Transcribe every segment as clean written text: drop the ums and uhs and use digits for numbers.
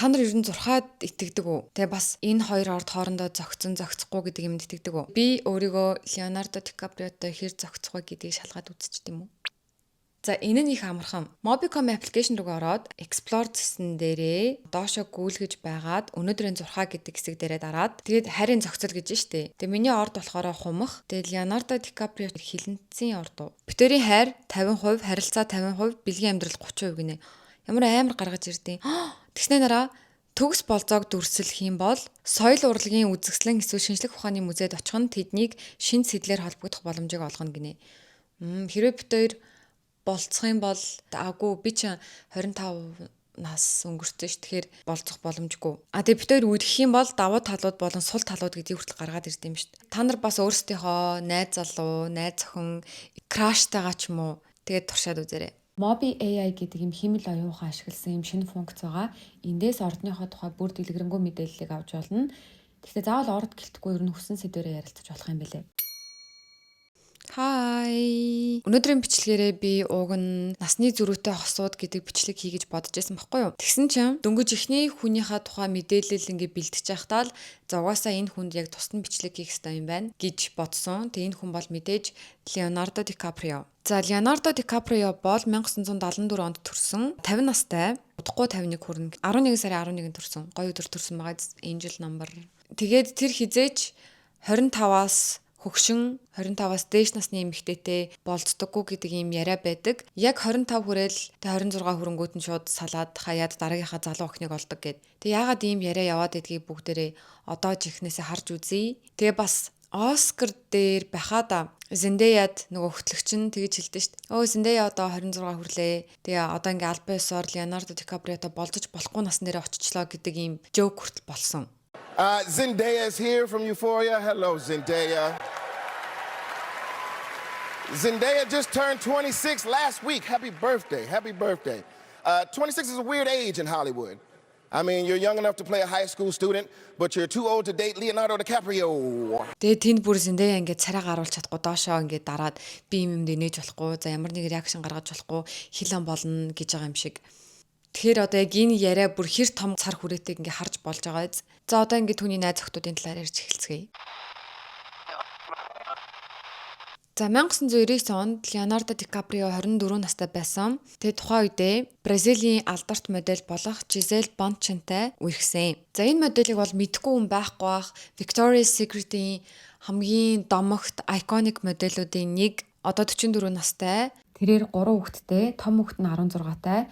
Та нар ер нь зурхаад итгэдэг үү? Тэгээ бас энэ хоёр орд хоорондоо зөгцөн зөгцөхгүй гэдэг юмд итгэдэг үү? Би өөрийгөө Леонардо Ди Каприотой хэр зөгцөх вэ гэдгийг шалгаад үзчихдэг юм уу? За, энэ нь их амархан. Mobicom application руу ороод Explore гэсэн дээрээ доошо гүйлгэж байгаад өнөөдрийн зурхаа гэдэг хэсэг дээрээ дараад, тэгээд хайрын зохицол гэж штэ. Тэгээ миний орд болохоор хумх. Тэгээд Леонардо Ди Каприо хилэнцийн орд уу. Бид хоёрын хайр 50%, харилцаа 50%, бэлгийн амьдрал 30% гинэ. Ямар амар гаргаж ирдیں۔ Тэгснэ нараа төгс болзоог дүрсэлэх юм бол соёл урлагийн үзэсгэлэн эсвэл шинжлэх ухааны музейд очих нь тэднийг шинэ сэдлээр холбогдох боломжийг олгоно гинэ. Хэрвээ бид хоёр болцох юм бол аагүй, би чинь 25 нас өнгөрцөн ш. Тэгэхээр болцох боломжгүй. А тэгээ бид хоёр үерхэх юм бол давуу талууд болон сул талууд гэдгийг хүртэл гаргаад ирд юм шүү дээ. Та нар бас өөрсдийнхөө найз залуу, найз охин, crush тайгаа ч юм уу, тэгээд туршаад үзээрэй. Mobi AI гэдэг юм хиймэл оюун ухаан ашигласан юм шинэ функц байгаа. Эндээс ордныхоо тухай бүр дэлгэрэнгүй мэдээллийг авч болно. Гэхдээ заавал орд гэлтгүй, ер нь хүссэн сэдвээрээ ярилцаж болох юм билээ. Hi. Өнөөдрийн бичлэгээрээ би уг нь насны зөрүүтэй хосууд гэдэг бичлэг хий гэж бодож байсан байхгүй юу? Тэгсэн чинь дөнгөж эхний хүнийхээ тухай мэдээлэл ингээ бэлтэж байхдаа л за, угаасаа энэ хүнд яг тусдан бичлэг хийх ёстой юм байна гэж бодсон. Тэгээ энэ хүн бол мэдээж Леонардо Ди Каприо. За, Леонардо Ди Каприо бол 1974 онд төрсөн. 50 настай. Удахгүй 51 хүрнэ. 11 сарын 11-нд төрсөн. Гоё өдөр төрсөн байгаа. Angel number. Тэгээд тэр хэзээ ч 25-аас хөгшин, 25-аас дээш насны эмэгтэйтэй болцдоггүй гэдэг ийм яриа байдаг. Яг 25 хүрээл тэг 26 хүрэнгүүт нь шууд салаад хаяад дараагийнхаа залуу охиныг олдог гэд. Тэг яагаад ийм яриа яваад байдгийг бүгдээрээ одоо жихнээсээ харж үзье. Тэгээ бас Оскар дээр байхада Зендаяд нөгөө хөтлөгч нь тэгж хэлдэ шүү дээ. "Өө, Зендая одоо 26 хүрлээ. Тэгээ одоо ингээ албан ёсоор Леонардо Ди Каприотой болзож болохгүй насн дээр очичлоо" гэдэг ийм joke хүртэл болсон. Zendaya is here from Euphoria. Hello, Zendaya. Zendaya just turned 26 last week. Happy birthday. Happy birthday. 26 is a weird age in Hollywood. I mean, you're young enough to play a high school student, but you're too old to date Leonardo DiCaprio. Тэгээ тэнд бүр Зендая ингээд царай гаруулж чадахгүй доошоо ингээд дараад, би юм юм нээж болохгүй, за, ямар нэг reaction гаргаж болохгүй, хил ам болно гэж байгаа юм шиг. Тэгэхээр одоо яг энэ яриа бүр хэр том цар хүрээтэйг ингээ харж болж байгаа биз. За, одоо ингээ түүний найз охидуудын талаар ярьж эхэлцгээе. За, 1999 онд Леонардо Ди Каприо 24 настай байсан. Тэгээ тухайн үедээ Бразилийн алдарт модель болох Жизель Бончентай үерхсэн. За, энэ моделийг бол мэдэхгүй хүн байхгүй бах. Victoria's Secret-ийн хамгийн домогт iconic модельүүдийн нэг, одоо 44 настай. Тэрээр 3 хүүхэдтэй, том хүүхэд нь 16-тай,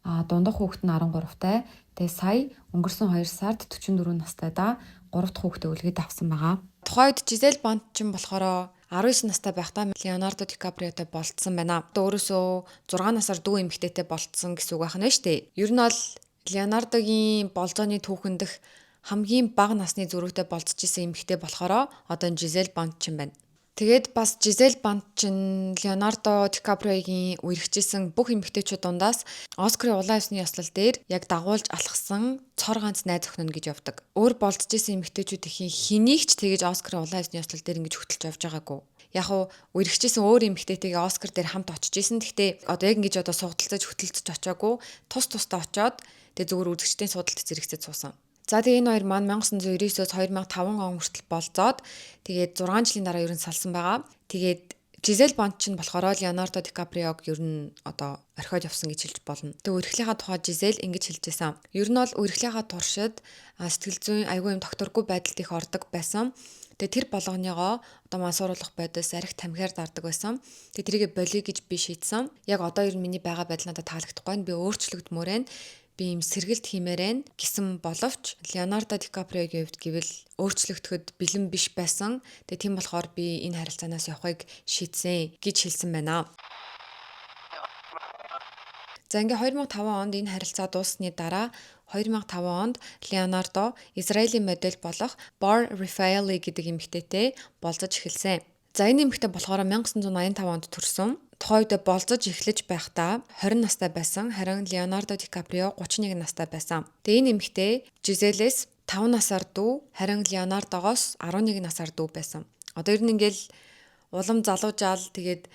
а дундах хүүхэд нь 13-тай. Тэгээ сая өнгөрсөн 2 сард 44 настай да 3 дахь хүүхдээ өлгийд авсан байгаа. Тухайн үед Жизель Бончин болохоор 19 настай байхдаа Леонардо Ди Каприотой болцсон байна. Одоо өөрөөсөө 6 насаар дүү эмэгтэйтэй болцсон гэсэн үг байх нь шүү дээ. Ер нь бол Леонардогийн болзооны түүхэн дэх хамгийн бага насны зөрүүтэй болцож исэн эмэгтэй болохоор одоо Жизель Бончин байна. Тэгээд бас Жизель Бончин Леонардо Ди Каприогийн үерхэж исэн бүх эмэгтэйчүүд дундаас Оскарын улаан хивсний ёслол дээр яг дагуулж алхсан цор ганц найз охин нь гэж явдаг. Өөр болцож исэн эмэгтэйчүүдийн хэнийг ч тэгэж Оскарын улаан хивсний ёслол дээр ингэж хөтөлж явж байгаагүй. Яг уу үерхэж исэн өөр эмэгтэйтэйгээ Оскар дээр хамт очиж исэн. Гэхдээ одоо яг ингэж одоо сугадалцаж хөтөлцөж очиагүй, тус тусдаа очиод тэгээ зүгээр үзэгчдийн суудалд зэрэгцээд суусан. За, тэгээ энэ хоёр маань 1999-өөс 2005 он хүртэл болзоод, тэгээд 6 жилийн дараа ер нь салсан байгаа. Тэгээд Жизель Бончин болохоор Леонардо Ди Каприог ер нь одоо орхиод явсан гэж хэлж болно. Тэгээ үерхлийнхаа тухай Жизель ингэж хэлж байсан. Ер нь бол үерхлийнхаа туршид сэтгэл зүйн айгүй юм тогтворгүй байдалд их ордог байсан. Тэгээ тэр болгоныгоо одоо мансууруулах бодис, архи, тамхиар дардаг байсан. Тэгээ тэрийгэ болиё гэж би шийдсэн. Яг одоо ер нь миний байгаа байдал надад таалагдахгүй байна. Би өөрчлөгдмөр байна, би юм сэргэлт хиймээр байна гэсэн боловч Леонардо Ди Каприогийн хувьд гэвэл өөрчлөгдөхөд бэлэн биш байсан. Тэгээ тийм болохоор би энэ харилцаанаас явахыг шийдсэн гэж хэлсэн байна. За, ингээ 2005 онд энэ харилцаа дууссаны дараа 2005 онд Леонардо Израилийн модель болох Бар Рафаэли гэдэг эмэгтэйтэй болзож эхэлсэн. За, энэ эмэгтэй болохоор 1985 онд төрсөн. Тухайн үед болзож эхлэж байхдаа 20 настай байсан. Харин Леонардо Ди Каприо 31 настай байсан. Тэгээ энэ эмэгтэй Жизелээс 5 насаар дүү, харин Леонардогоос 11 насаар дүү байсан. Одоо ер нь ингээл улам залуужаал, тэгээд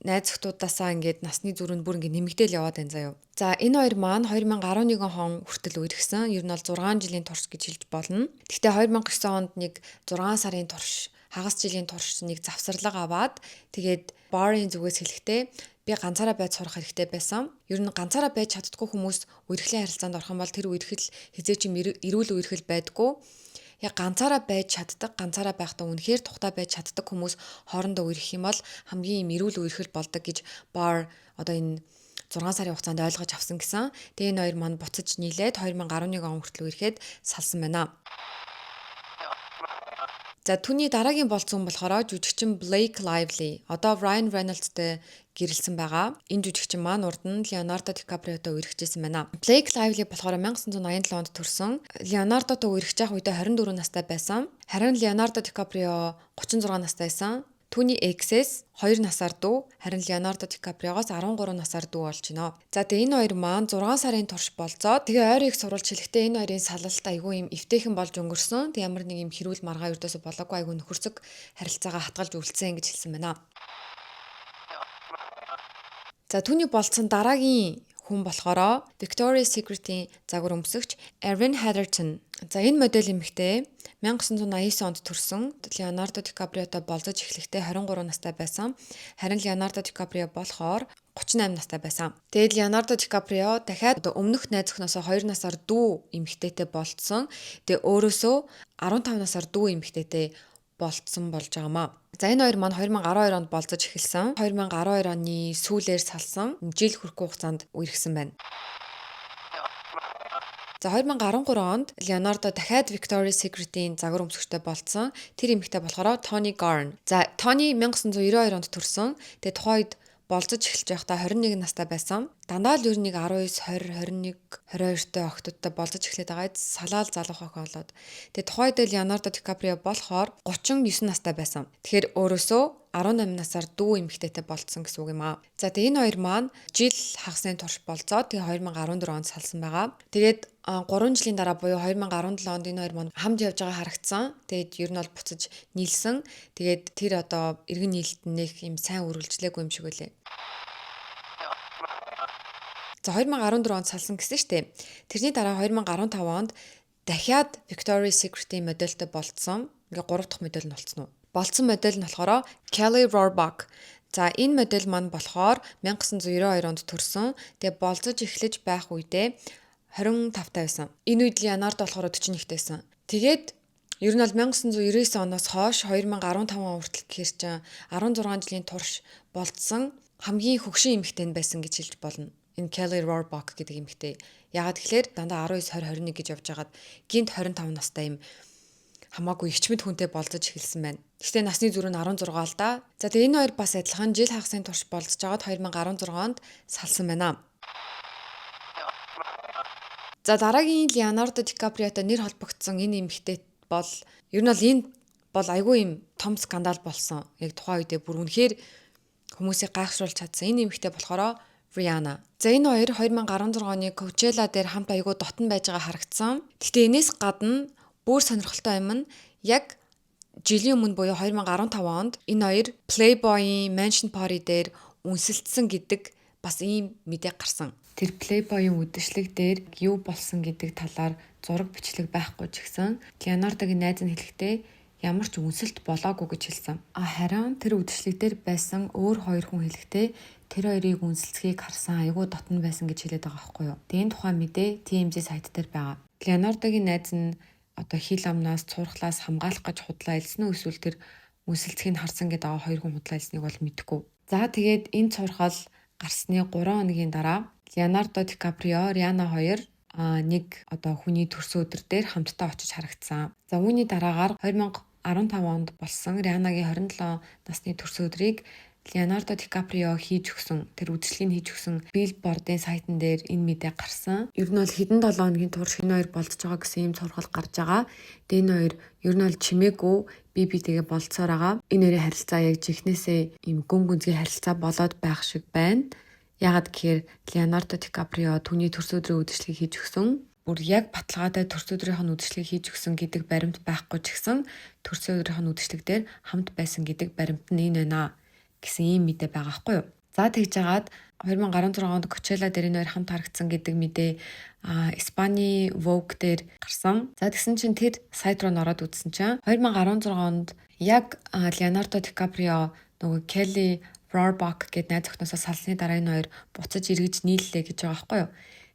Найз охтуудаасаа ингээд насны зүрх нь бүр ингээд нэмэгдээл яваад байна заяо. За, энэ хоёр маань 2011 он хүртэл үерхсэн. Ер нь бол 6 жилийн турш гэж хэлж болно. Гэхдээ 2009 онд нэг 6 сарын турш, хагас жилийн турш нэг завсарлага аваад, тэгээд Барр-ын зүгээс хэлэхдээ би ганцаараа байж сурах хэрэгтэй байсан. Ер нь ганцаараа байж чаддаггүй хүмүүс үерхлийн харилцаанд орох юм бол тэр үерхэл хэзээ ч эрүүл үерхэл байдаггүй. Яг ганцаараа байж чаддаг, ганцаараа байхдаа үнэхээр тухтай байж чаддаг хүмүүс хоорондоо үерхэх юм бол хамгийн юм эрүүл үерхэл болдог гэж Барр одоо энэ 6 сарын хугацаанд ойлгож авсан гэсэн. Тэгээ энэ хоёр маань буцаж нийлээд 2011 он хүртэл үерхэд салсан байна. За, түүний дараагийн болцсон болохоор жүжигчин Blake Lively, одоо Ryan Reynolds-тэй гэрэлсэн байгаа. Энэ жүжигчин маань урд нь Leonardo DiCaprio-той үерхэж байсан байна. Blake Lively болохоор 1987 онд төрсөн. Leonardo-той үерхэж явах үедээ 24 настай байсан. Харин Leonardo DiCaprio 36 настай байсан. Түүний ex-ээс 2 насаар дүү, харин Леонардо Дикаприогоос 13 насаар дүү болж байна. За, тэгээ энэ хоёр маань 6 сарын турш болцоод, тэгээ ойр их сурвалж хэлэхдээ энэ хоёрын салалт айгүй юм эвтэйхэн болж өнгөрсөн. Тэг ямар нэг юм хэрүүл маргаа ердөөсө болоогүй, айгүй нөхөрсөг харилцаагаа хадгалж үлдсэн гэж хэлсэн байна. За, түүний болцсон дараагийн хүн болохоор Victoria's Secret-ийн загвар өмсөгч Erin Heatherton. За, энэ модель эмэгтэй 1989 онд төрсөн. Леонардо Дикаприотой болзож эхлэхдээ 23 настай байсан. Харин Леонардо Дикаприо болохоор 38 настай байсан. Тэгээд Леонардо Дикаприо дахиад одоо өмнөх найз охиноосоо 2 насаар дүү эмэгтэйтэй болцсон. Тэгээ өөрөөсөө 15 насаар дүү эмэгтэйтэй болцсон болж байгаа маа. За, энэ хоёр маань 2012 онд болзож эхэлсэн. 2012 оны сүүлээр салсан. Жил хүрэхгүй хугацаанд үерхсэн байна. За, 2013 онд Леонардо дахиад Victoria's Secret-ийн загвар өмсөгчтэй болцсон. Тэр эмэгтэй болохоор Toni Garrn. За, Toni 1992 онд төрсөн. Тэгээ тухайн үед болзож эхэлж байхдаа 21 настай байсан. Дандаа л ер нь нэг 19, 20, 21, 22 той охтуудтай болзож эхлээд байгаа. Салаал залуух охин болоод. Тэгээ тухайн үед Леонардо Ди Каприо болохоор 39 настай байсан. Тэгэхээр өөрөөсөө 18 насаар дүү эмэгтэйтэй болцсон гэсэн үг юм аа. За, тэгээ энэ хоёр маань жил хагасны турш болцоод, тэгээ 2014 онд салсан байгаа. Тэгээд 3 жилийн дараа буюу 2017 онд энэ хоёр маань хамт явж байгаа харагдсан. Тэгээд ер нь бол буцаж нийлсэн. Тэгээд тэр одоо эргэн нийлэлт нэг юм сайн үргэлжлээгүй юм шиг үлээ. За, 2014 онд салсан гэсэн шүү дээ. Тэрний дараа 2015 онд дахиад Victoria's Secret-ийн модельтэй болцсон. Ингээ 3 дахь модель нь болцсон уу? Болцсон модель нь болохоор Kelly Rohrbach. За, энэ модель маань болохоор 1992 онд төрсөн. Тэгээ болзож эхлэж байх үедээ 25 таа байсан. Энэ үед Леонардо болохоор 41 байсан. Тэгээд ер нь бол 1999 оноос хойш 2015 он хүртэл гэхэр чинь 16 жилийн турш болцсон хамгийн хөгшин эмэгтэй нь байсан гэж хэлж болно. Энэ Kelly Rohrbach гэдэг эмэгтэй. Яагаад тэгэхээр дандаа 19, 20, 21 гэж явж байгаад гинт 25 настай юм хамаагүй ичмэд хүнтэй болзож эхэлсэн байна. Гэхдээ насны зүрх нь 16 л да. За, тэгээ энэ хоёр бас адилхан жил хагасын турш болзож байгаад 2016 онд салсан байна. За, дараагийн Леонардо Ди Каприотой нэр холбогдсон энэ эмэгтэй бол ер нь бол энэ бол айгүй юм том скандал болсон. Яг тухайн үедээ бүр үнэхээр хүмүүсийг гайхшруулж чадсан. Энэ эмэгтэй болохоор Rihanna. За, энэ хоёр 2016 оны Coachella дээр хамт айгүй дотн байж байгаа харагдсан. Гэхдээ энэс гадна бүр сонирхолтой юм нь яг жилийн өмнө буюу 2015 онд энэ хоёр Playboy-ийн Mansion Party дээр үнсэлцсэн гэдэг бас ийм мэдээ гарсан. Тэр Playboy-ийн үдэшлэг дээр юу болсон гэдэг талаар зураг бичлэг байхгүй ч гэсэн Леонардогийн найз нь хэлэхдээ ямар ч үнсэлт болоогүй гэж хэлсэн. А харин тэр үдэшлэг дээр байсан өөр хоёр хүн хэлэхдээ тэр хоёрыг үнсэлцгийг харсан, айгүй дотно байсан гэж хэлээд байгаа байхгүй юу. Тэгээ энэ тухайн мэдээ TMZ сайт дээр байгаа. Леонардогийн найз нь одоо хил амнаас цуурхлаас хамгаалах гэж худлаа хэлсэн үү, эсвэл тэр үнсэлцгийг харсан гэдэг байгаа хоёр хүн худлаа хэлснийг бол мэдэхгүй. За, тэгээд энэ цуурхал гарсны 3 хоногийн дараа Леонардо Ди Каприо, Риана хоёр нэг одоо хүний төрсөн өдөр дээр хамтдаа очиж харагдсан. За, үүний дараагаар 2015 онд болсон Рианагийн 27 насны төрсөн өдрийг Леонардо Ди Каприо хийж өгсөн, тэр үдэшлэгийг хийж өгсөн Billboard-ын сайтан дээр энэ мэдээ гарсан. Ер нь бол хэдэн 7 хоногийн турш энэ хоёр болцож байгаа гэсэн ийм цуврал гарч байгаа. Тэгээ энэ хоёр ер нь бол чимээгүй бие биетэйгээ болцсоор байгаа. Энэ хоёрын харилцаа яг жинхнээсээ ийм гүн гүнзгий харилцаа болоод байх шиг байна. Яагаад гэхээр Леонардо Ди Каприо түүний төрсөн өдрийн үдэшлэгийг хийж өгсөн. Бүр яг баталгаатай төрсөн өдрийнх нь үдэшлэгийг хийж өгсөн гэдэг баримт байхгүй ч гэсэн төрсөн өдрийнх нь үдэшлэг дээр хамт байсан гэдэг баримт нь энэ байна. гэсэн ийм мэдээ байгаа хгүй юу. За, тэгж жагаад 2016 онд Coachella дээр энэ хоёр хамт харагдсан гэдэг мэдээ Испани Vogue дээр гарсан. За, тэгсэн чинь тэр сайт руу ороод үзсэн чинь 2016 онд яг Леонардо Ди Каприо нөгөө Kelly Rohrbach гэдэг найз охиноосоо салсны дараа энэ хоёр буцаж эргэж нийллээ гэж байгаа байхгүй юу.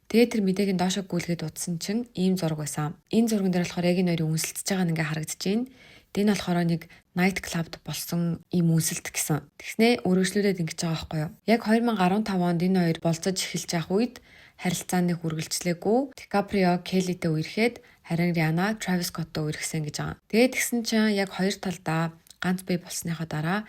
Тэгээд тэр мэдээг нь доошо гүйлгээд утсан чинь ийм зураг байсан. Энэ зурган дээр болохоор яг энэ хоёрын үнсэлцэж байгаа нь ингээ харагдаж байна. Тэгээд энэ болохоор нэг night club-д болсон ийм үнсэлт гэсэн. Тэгснээ өргөжлүүлээд ингэж байгаа байхгүй юу. Яг 2015 онд энэ хоёр болцож эхэлж явах үед харилцаа нэг үргэлжлээгүй. Дикаприо Келлитэй үерхэд, харин Риана Travis Scott-той үерхсэн гэж байгаа. Тэгээд тэгсэн чинь яг хоёр талдаа ганц бие болсныхоо дараа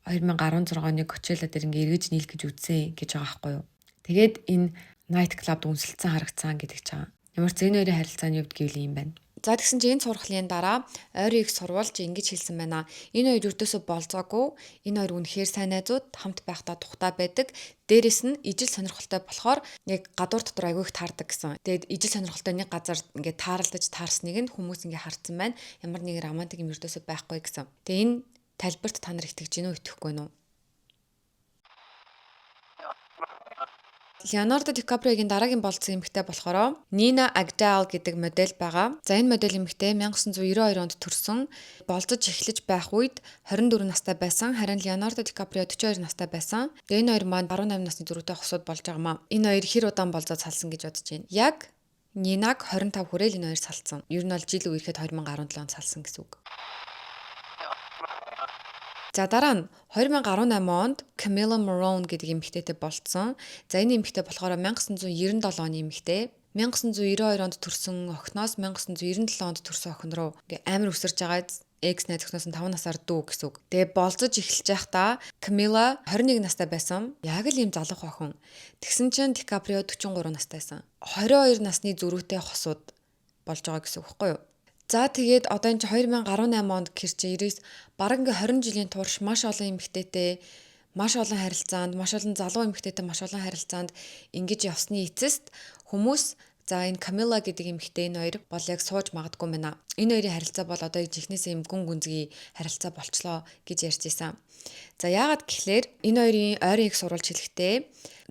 2016 оны Coachella дээр ингээ эргэж нийлэх гэж үзсэн гэж байгаа байхгүй юу. Тэгээд энэ night club-д үнсэлцэн харагдсан гэдэг чинь. Ямар ч энэ хоёрын харилцааны хувьд гэвэл юм байна. За, тэгсэн чинь энэ сургалын дараа ойрын их сурвалж ингэж хэлсэн байна. Энэ хоёр ердөөсөө болзоогүй. Энэ хоёр үнэхээр сайн найзууд, хамт байхдаа тухтай байдаг. Дээрэс нь ижил сонирхолтой болохоор яг гадуур дотор айгүй их таардаг гэсэн. Тэгээд ижил сонирхолтой нэг газар ингээд тааралдаж таарсныг нь хүмүүс ингээд харцсан байна. Ямар нэгэн романтик юм ердөөсөө байхгүй гэсэн. Тэгээд энэ талбарт та нар итгэж гинүү, итгэхгүй нү? Леонардо Ди Каприогийн дараагийн болцсон эмэгтэй болохоор Нина Агдал гэдэг модель байгаа. За, энэ модель эмэгтэй 1992 онд төрсөн. Болзож эхлэж байх үед 24 настай байсан. Харин Леонардо Ди Каприо 42 настай байсан. Тэгээ энэ хоёр маань 18 насны зөрүүтэй хосууд болж байгаа маа. Энэ хоёр хэр удаан болзоод салсан гэж бодож байна? Яг Нинаг 25 хүрээл энэ хоёр салцсан. Ер нь бол жил үерхэд 2017 онд салсан гэсэн үг. За, дараа нь 2018 онд Camila Morrone гэдэг эмэгтэйтэй болцсон. За, энэ эмэгтэй болохоор 1997 оны эмэгтэй. 1992 онд төрсэн охиноос 1997 онд төрсэн охин руу ингээ амар өсөрж байгаа, ex найз охиноос нь 5 насаар дүү гэсэн үг. Тэгээ болзож эхэлж байхдаа Камила 21 настай байсан. Яг л ийм залуу охин. Тэгсэн чинь Дикаприо 43 настай байсан. 22 насны зөрүүтэй хосууд болж байгаа гэсэн үг байхгүй юу? За, тэгээд одоо энэ 2018 онд гэр чи 99 бараг ингээ 20 жилийн турш маш олон эмэгтэйтэй маш олон харилцаанд, маш олон залуу эмэгтэйтэй маш олон харилцаанд ингэж явсны эцэст хүмүүс за, энэ Камила гэдэг эмэгтэй, энэ хоёр бол яг сууж магадгүй байна. Энэ хоёрын харилцаа бол одоо жихнээсээ юм гүн гүнзгий харилцаа болчлоо гэж ярьж исэн. За, яагаад гэхлээр энэ хоёрын ойрын их сурвалж хэлэхдээ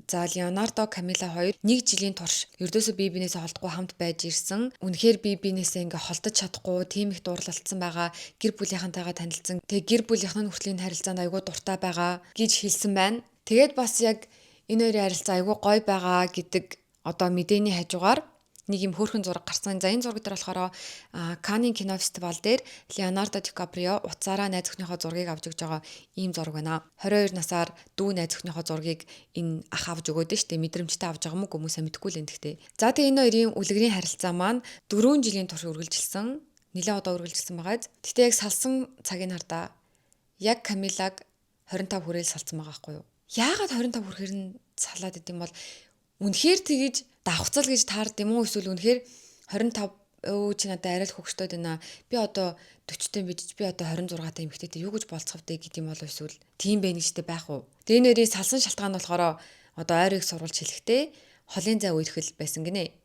за, Леонардо, Камила хоёр нэг жилийн турш ердөөсөө бие биенээсээ холдохгүй хамт байж ирсэн. Үнэхээр бие биенээсээ ингээ холдож чадахгүй тийм их дурлалцсан байгаа. Гэр бүлийнхэнтэйгээ танилцсан. Тэгээ гэр бүлийнхэн нь хүртэл энэ харилцаанд айгүй дуртай байгаа гэж хэлсэн байна. Тэгээд бас яг энэ хоёрын харилцаа айгүй гоё байгаа гэдэг одоо мэдээний хажуугаар нэг юм хөөрхөн зураг гарсан. За, энэ зураг дээр болохоор Каннын кино фестивал дээр Леонардо Ди Каприо утсаараа найз охиныхоо зургийг авч өгж байгаа ийм зураг байна. 22 насаар дүү найз охиныхоо зургийг энэ ах авч өгөөд нь штэ, мэдрэмжтэй авч байгаа юм уу хүмүүсээ мэдэхгүй л энэ гэхдээ. За, тэгээ энэ хоёрын үлгэрийн харилцаа маань 4 жилийн турш үргэлжилсэн. Нилээн удаа үргэлжилсэн байгаа. Гэтэ яг салсан цагийг хардаа, яг Камилаг 25 хүрээл салцсан байгаа байхгүй юу? Яагаад 25 хүрэхээр нь салаад идэм бол, үнэхээр тэгэж давхцал гэж таард юм уу, эсвэл үнэхээр 25 өө чи надад арай л хөгшдөөд байна. Би одоо 40-тэй бидж, би одоо 26 та эмэгтэйтэй юу гэж болцох вэ гэдэг юм бол, эсвэл тийм байх нэгтэй байх уу? Тэгээ энэ хоёрын салсан шалтгаан нь болохоор одоо ойрыг сурвалж хэлэхдээ холын зай үерхэл байсан гинэ.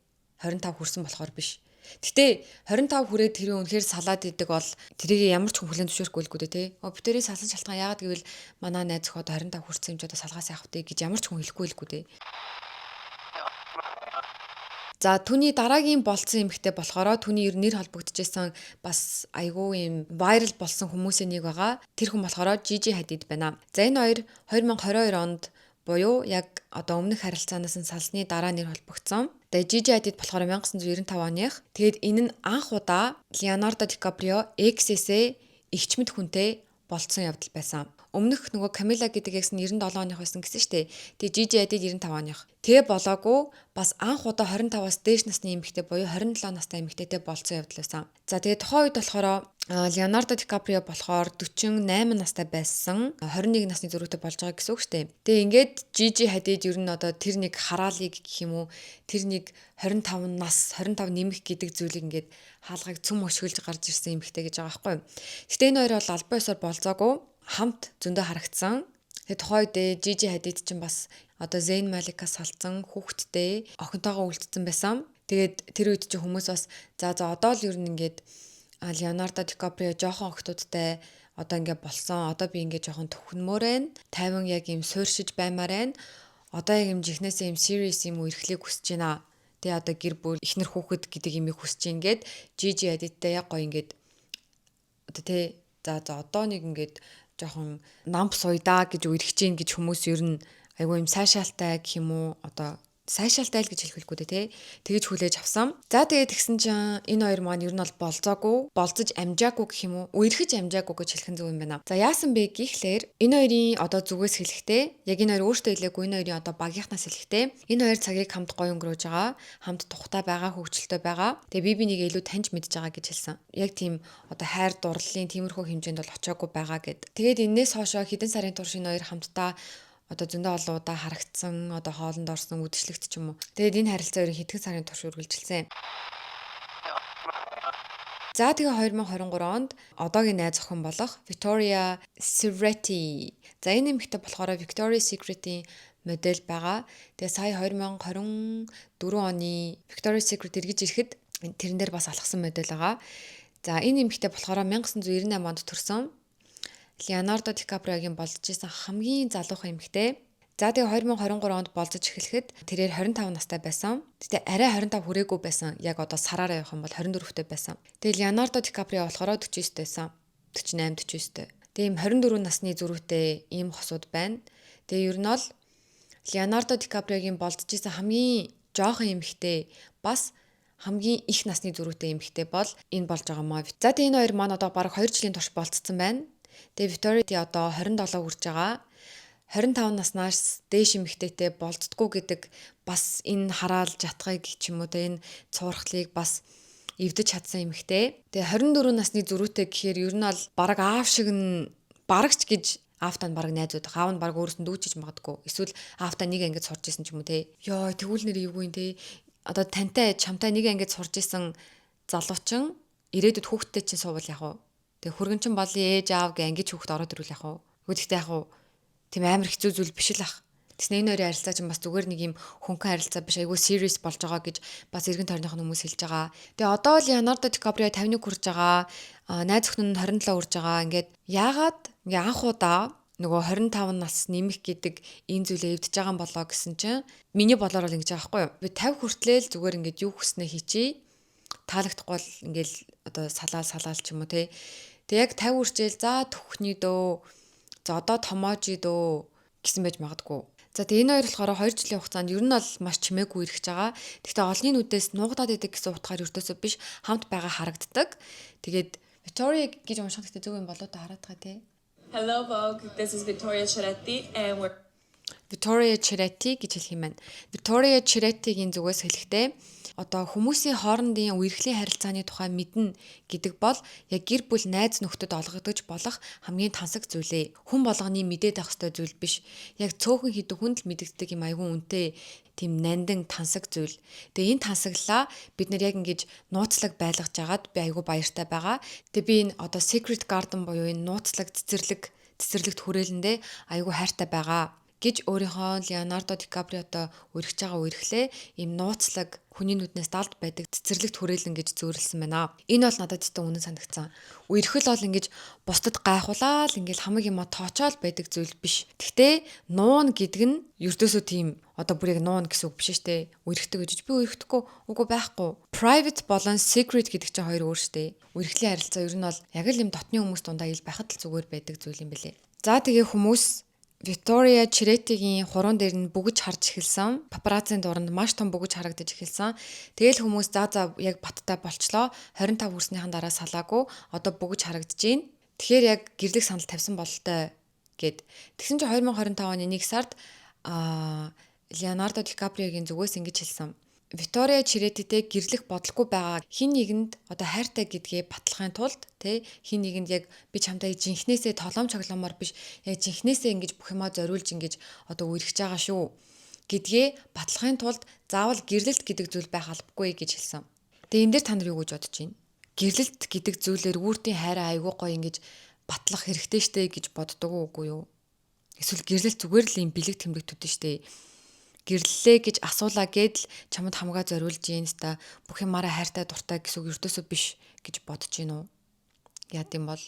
25 хүрсэн болохоор биш. Гэтэ 25 хүрээд тэр үнэхээр салаад идэг бол тэрийг ямар ч хүн хүлээн зөвшөөрөхгүй л гүй дээ, тий. Оо, бид тэрийн салсан шалтгаан яагаад гэвэл манай найз охид 25 хүрсэн юм ч одоо салгаас яах вэ гэж ямар ч хүн хэлэхгүй л гүй дээ. За, түүний дараагийн болцсон эмэгтэй болохоор түүний ер нэр холбогдчихсэн, бас айгүй юм viral болсон хүмүүсийн нэг байгаа. Тэр хүн болохоор Gigi Hadid байна. За, энэ хоёр 2022 онд буюу яг одоо өмнөх харилцаанаас нь салсны дараа нэр холбогдсон. Тэгээ Gigi Hadid болохоор 1995 оных. Тэгээд энэ нь анх удаа Леонардо Ди Каприо ex-ээсээ эгчмэд хүнтэй болцсон явдал байсан. Өмнөх нөгөө Камила гэдэг ex нь 97 оных байсан гэсэн штэ. Тэгээ Gigi Hadid 95 оных. Тэгээ болоогүй, бас анх удаа 25-аас дээш насны эмэгтэй буюу 27 настай эмэгтэйтэй болцсон явдал байсан. За, тэгээ тухайн үед болохоор Леонардо Ди Каприо болохоор 48 настай байсан. 21 насны зөрүүтэй болж байгаа гэсэн үг шүү дээ. Тэгээ ингээд Gigi Hadid ер нь одоо тэр нэг хараалыг гэх юм уу, тэр нэг 25 нас, 25 нэмэх гэдэг зүйлийг ингээд хаалгыг цөм өшгөлж гарч ирсэн эмэгтэй гэж байгаа байхгүй юу. Гэтэ энэ хоёр бол албан ёсоор болзоогүй, хамт зөндөө харагдсан. Тэгээ тухайн үед Gigi Hadid чинь бас одоо Zayn Malik-аас салцсан, хүүхэдтэй, охинтойгоо үлдсэн байсан. Тэгээд тэр үед чинь хүмүүс бас за за, одоо л ер нь ингээд Леонардо Ди Каприо жоохон охтуудтай Одоо ингээ болсон. Одоо би ингээ жоохон төхнөмөр байна. 50 яг юм сууршиж баймаар байна. Одоо яг юм жихнээсээ юм serious юм үерхлийг хүсэж байна. Тэгээ одоо гэр бүл, эхнэр, хүүхэд гэдэг юмыг хүсэж ийн гээд Gigi Hadid-тэй яг гоё ингээд одоо тий, за за, одоо нэг ингээд жоохон намп суйдаа гэж үерхэж гин гэж хүмүүс ер нь айгүй юм сайшаалтай гэх юм уу, одоо сайшаалтай л гэж хэлэх үү те, тэгэж хүлээж авсан. За, тэгээд тэгсэн чинь энэ хоёр маань ер нь бол болзоогүй, болзож амжаагүй гэх юм уу, үерхэж амжаагүй гэж хэлэх нь зөв юм байна. За, яасан бэ гэхлээр энэ хоёрын одоо зүгээс хэлэхдээ, яг энэ хоёр өөртөө хэлээгүй, энэ хоёрын одоо багийнхнаас хэлэхдээ энэ хоёр цагийг хамт гоё өнгөрөөж байгаа, хамт тухтай байгаа, хөгжилтэй байгаа. Тэгээ би бинийг илүү таньж мэдж байгаа гэж хэлсэн. Яг тийм одоо хайр дурлалын тиймэрхүү хэмжээнд бол очиагүй байгаа гэд. Тэгээд энээс хойшоо хэдэн сарын турш энэ хоёр хамтдаа одоо зөндөө олон удаа харагдсан, одоо хоолнд орсон, үдшилэгт ч юм уу. Тэгээд энэ харилцаа ерөн хэдхэн сарын турш үргэлжилсэн. За, тэгээ 2023 онд одоогийн найз охин болох Victoria Ceretti. За, энэ эмэгтэй болохоор Victoria's Secret-ийн модель байгаа. Тэгээ сая 2024 оны Victoria's Secret эргэж ирэхэд тэрэн дээр бас алхсан модель байгаа. За, энэ эмэгтэй болохоор 1998 онд төрсөн. Леонардо Ди Каприогийн болзож исэн хамгийн залуухан эмэгтэй. За, тэгээ 2023 онд болзож эхлэхэд тэрээр 25 настай байсан. Гэтэ арай 25 хүрээгүй байсан. Яг одоо сараараа явах юм бол 24-тэй байсан. Тэгээ Леонардо Ди Каприо болохоор 49 байсан. 48 49-тэй. Тэгээ ийм 24 насны зөрүүтэй ийм хосууд байна. Тэгээ ер нь бол Леонардо Ди Каприогийн болзож исэн хамгийн жоохон эмэгтэй, бас хамгийн их насны зөрүүтэй эмэгтэй бол энэ болж байгаа маа. За, тэгээ энэ хоёр маань одоо бараг 2 жилийн турш болцсон байна. Тэгээ Виктория одоо 27 хүрч байгаа. 25 наснаас дээш эмэгтэйтэй болцдоггүй гэдэг бас энэ хараал жатгыг ч юм уу те, энэ цуурхлыг бас эвдэж чадсан эмэгтэй. Тэгээ 24 насны зөрүүтэй гэхээр ер нь бол бараг аав шиг нь, барагч гэж, аавтаа нь бараг найзууд. Аав нь бараг өөрөөс нь дүүчиж магадгүй. Эсвэл аавтаа нэг ангид сурч исэн ч юм уу те. Йоо, тэгвэл нэр эвгүй юм те. Одоо тантай чамтай нэг ангид сурч исэн залуучин ирээдүйд хүүхэдтэй чинь суувал яг уу. Тэгээ хүргэн чин болын ээж аав гэ ангич хүүхэд ороод ирвэл яг уу. Гэхдээ яг уу тийм амар хэцүү зүйл биш л ах. Тэгснэ энэ хоёрын харилцаа чинь бас зүгээр нэг юм хөнгөн харилцаа биш, айгүй serious болж байгаа гэж бас эргэн тойрных нь хүмүүс хэлж байгаа. Тэгээ одоо Леонардо Ди Каприо 51 хүрж байгаа. Найз охин нь 27 хүрж байгаа. Ингээд яагаад ингээ анх удаа нөгөө 25 нас нэмэх гэдэг энэ зүйлээ эвдэж байгаа юм болоо гэсэн чинь миний бодлоор бол ингэж байгаа байхгүй юу? Би 50 хүртлээл зүгээр ингээд юу хүснээ хийчихье. Таалагдахгүй бол ингээл одоо салаал салаал ч юм уу те. Тэг яг 50 хүрчээл за төхний дөө. За, одоо томоожи дөө гэсэн байж магадгүй. За, тэгээ энэ хоёр болохоор 2 жилийн хугацаанд ер нь бол маш чимээгүй ирэх байгаа. Гэхдээ олонний нүдээс нуугдаад идэг гэсэн утгаар ердөөсөө биш, хамт байгаа харагддаг. Тэгээд Victoria гэж унших гэхдээ зөв юм болоо та хараад байгаа тий. Hello Vogue, this is Victoria Ceretti and we're Victoria Ceretti гэж хэлэх юм байна. Victoria Ceretti-гийн зүгээс хэлэхдээ одоо хүмүүсийн хоорондын үерхлийн харилцааны тухай мэднэ гэдэг бол яг гэр бүл, найз нөхдөд олгогдож болох хамгийн тансаг зүйлээ. Хүн болгоны мэдээд авах ёстой зүйл биш. Яг цөөхөн хэдэн хүнд л мэдэгддэг юм айгүй үнэтэй тийм нандин тансаг зүйл. Тэгээ энэ тансаглалаа бид нэр яг ингэж нууцлаг байлгаж агаад би айгүй баяртай байгаа. Тэгээ би энэ одоо secret garden буюу энэ нууцлаг цэцэрлэг цэцэрлэгт хүрээлэндээ айгүй хайртай байгаа гэж өөрийнхөө Леонардо Ди Каприотой үерхэж байгаа үерхлээ ийм нууцлаг, хүний нүднээс далд байдаг цэцэрлэгт хүрээлэн гэж зөөрөлсөн байна. Энэ бол надад зөвхөн үнэн санагдсан. Үерхэл бол ингэж бусдад гайхуулаад ингээл хамаг юма тоочоол байдаг зүйл биш. Гэхдээ нуун гэдэг нь ердөөсөө тийм одоо бүр яг нуун гэсэн үг биш шүү дээ. Үерхдэг гэж би үерхэхгүй, үгүй байхгүй. Private болон secret гэдэг чинь хоёр өөр шүү дээ. Үерхлийн харилцаа ер нь бол яг л юм дотны хүмүүс дундаа ил байхад л зүгээр байдаг зүйл юм бэлээ. За, тэгээ хүмүүс Виктория Черетигийн хуруун дээр нь бүгж харж эхэлсэн. Папараццийн дуранд маш том бүгж харагдаж эхэлсэн. Тэгэл хүмүүс за за, яг баттай болчлоо. 25 хүрснийхэн дараа салаагүй. Одоо бүгж харагдаж байна. Тэгэхээр яг гэрлэх санал тавьсан бололтой гэд. Тэгсэн чинь 2025 оны 1 сард Леонардо Ди Каприогийн зүгээс ингэж хэлсэн. Виктория Черетитэй гэрлэх бодлогүй байгаа, хин нэгэнд одоо хайртай гэдгээ батлахын тулд тэ, хин нэгэнд яг би чамтай жинхнээсээ толоом чоглоомоор биш, яг жинхнээсээ ингэж бүх юмаа зориулж ингэж одоо үерхэж байгаа шүү гэдгээ батлахын тулд заавал гэрлэлт гэдэг зүйл байх албагүй гэж хэлсэн. Тэгээ энэ дээр та нар юу гэж бодож байна? Гэрлэлт гэдэг зүйлээр үүртийн хайраа айгүй гоё ингэж батлах хэрэгтэй штэ гэж боддог уу, үгүй юу? Эсвэл гэрлэлт зүгээр л юм бэлэг тэмдэг төдөн штэ, гэрлэлээ гэж асуулаа гэдэл чамд хамгаа зориулж гин ста бүх юмараа хайртай дуртай гэсэн үг ердөөсөө биш гэж бодож гин үү? Яад юм бол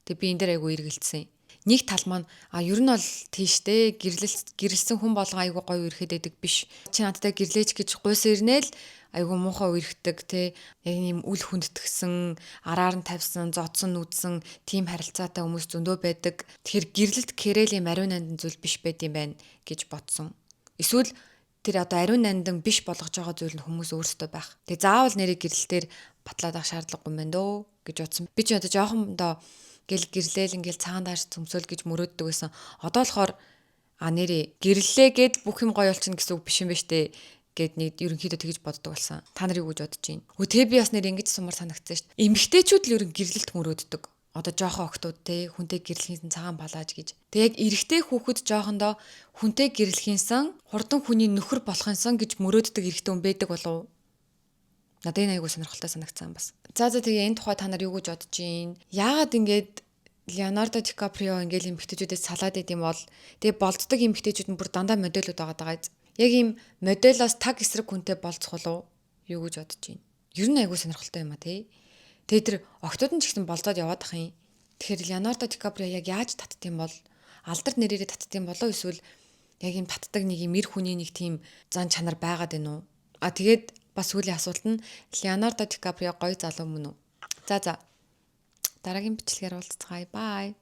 Тэгээ би энэ дээр айгүй эргэлдсэн. Нэг тал маань а ер нь бол тийштэй гэрлэл гэрлсэн хүн болгон айгүй гоё үерхэд байдаг биш. Чи надтай гэрлээч гэж гуйсан ирнэ л айгүй муухай үерхдэг те. Яг ийм үл хүндэтгсэн, араар нь тавьсан, зодсон, нүдсэн тийм харилцаатай хүмүүс зөндөө байдаг. Тэгэхээр гэрлэлт гэрээл юм ариун нандин зүйл биш байд юм байна гэж бодсон. Эсвэл тэр одоо ариун нандин биш болгож байгаа зүйл нь хүмүүс өөрсдөө байх. Тэгээ заавал нэрийг гэрлэлтээр батлаад авах шаардлагагүй юм байна дөө гэж бодсон. Би ч одоо жоохондоо гэл гэрлээл ингээл цагаан дааш цөмсөөл гэж мөрөөддөг байсан. Одоо болохоор а нэрээ гэрлээ гэд бүх юм гоё болчихно гэсэн үг биш юм ба штэ гэд нэг ерөнхийдөө тэгж боддог болсон. Та нар юу гэж бодож байна? Өө тэ би бас нэр ингэж сумар санагдсан штэ. Эмэгтэйчүүд л ерөн гэрлэлт мөрөөддөг. Одоо жоохон охтууд те хүнтэй гэрлэхийнсэн цагаан палааж гэж. Тэг яг эрэгтэй хүүхэд жоохондоо хүнтэй гэрлэхийнсэн хурдан хүний нөхөр болохынсан гэж мөрөөддөг эрэгтэй хүн байдаг болов уу? Надад энэ айгуу сонирхолтой санагдсан бас. За за, тэгээ энэ тухай та нар юу гэж бодож байна? Яагаад ингэж Леонардо Ди Каприо ингээл эмэгтэйчүүдээс салаад идэм бол, тэгээ болддог эмэгтэйчүүд нь бүр дандаа модельүүд байгаа даа. Яг ийм моделоос таг эсрэг хүнтэй болцох болов юу гэж бодож байна? Ер нь айгуу сонирхолтой юм а тий. Тэгээ тэр охтууд нь ч гэсэн болдоод яваад ах юм. Тэгэхээр Леонардо Ди Каприо яг яаж татд юм бол, алдар нэрээрээ татд юм болоо эсвэл яг ийм татдаг нэг юм эр хүний нэг тийм зан чанар байгаад байна уу? А тэгээд бас сүүлийн асуулт нь Леонардо Ди Каприо гоё залуу мөн үү? За за. Дараагийн бичлэгээр уулзцгаая. Bye.